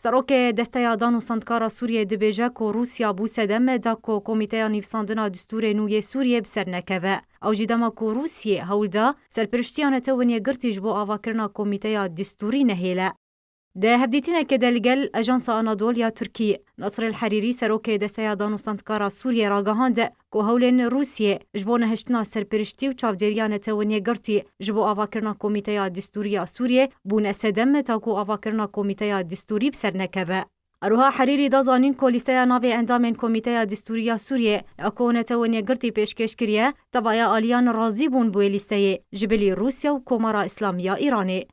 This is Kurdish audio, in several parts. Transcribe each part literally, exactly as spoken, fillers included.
Serokê Desteya Dan û Sendkara Sûriyê dibêje ku Rûsya bû sedem da ku Komîteya Nivîsandina Distûrê Nû yê Sûriyê bi ser nekeve. Ew jî dema ku Rûsiyê hewl da serpiriştiya Netewên Yekgirtî ji bo avakirina Komîteya Distûrî nehêle. Di hevdîtinekê de li gel Ajansa Anadolu ya Tirkî, Nasr El Herîrî, serokê Desteya Dan û Sendkara Sûriyê ragihand ku hewlên Rûsiyê ji bo nehiştina serpiriştî û çavdêriya Netewên Yekgirtî ji bo avakirina Komîteya Distûrî ya Sûriyê bûne sedem ta ku avakirina Komîteya Distûrî bi ser nekeve. Eroha Herîrî da zanîn ku lîsteya navê endamên Komîteya Distûrî ya Sûriyê ya ku Netewên Yekgirtî pêşkêş kiriye, tevaya aliyan razî bûn bi wê lîsteyê ji bilî Rûsya û Komara Îslamî ya Îranê.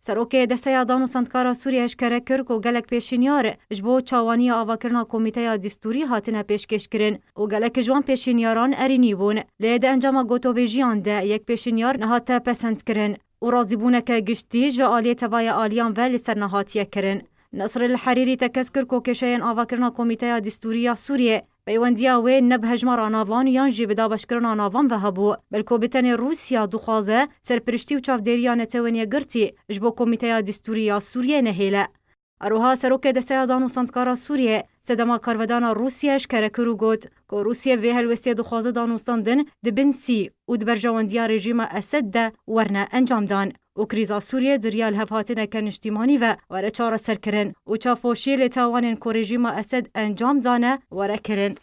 Serokê Desteya Dan û Sendkara Sûriyê eşkere kir ku gelek pêşinyar ji bo çawaniya avakirina Komîteya Distûrî hatine pêşkêşkirin û gelek ji wan pêşinyaran erênî bûn. Lê di encama gotobêjiyan de yek pêşinyar nehate pesendkirin û razîbûneke giştî ji aliyê tevaya aliyan ve li ser nehatiye kirin. Nasr El Herîrî tekez kir ku kêşeyên avakirina Komîteya Distûrî ya Sûriyê peywendiya wê ne bi hejmara navan yan jî bi dabeşkirina navan ve hebû, belko bi tenê Rûsya dixwaze serpiriştî û çavdêriya Netewên Yekgirtî ji bo Komîteya Distûrî ya Sûriyê nehêle. Eroha serokê Desteya Dan û Sendkara Sûriyê sedema karvedana Rûsya eşkere kir û got ku Rûsya vê helwestê dixwaze danûstandin di bin sî û di berjewendiya rejîma Esed de werne encamdan û krîza Sûriyê di riya lihevhatineke niştîmanî ve were çareserkirin û çavpoşî li tawanên ku rejîma Esed encam dane were kirin.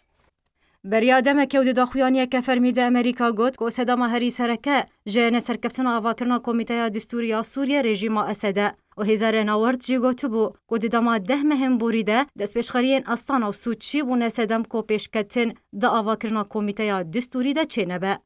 Beriya demekê û di daxuyaniyeke fermî de Amerîka got ku sedema herî sereke ji neserkeftina avakirina Komîteya Distûrî ya Sûriyê rejîma Esed e û hêza Renawerd jî gotibû ku di dema deh mehên borî de destpêşxeriyên Astana û Sûçî bûne sedem ku pêşketin di avakirina Komîteya Distûrî de çênebe.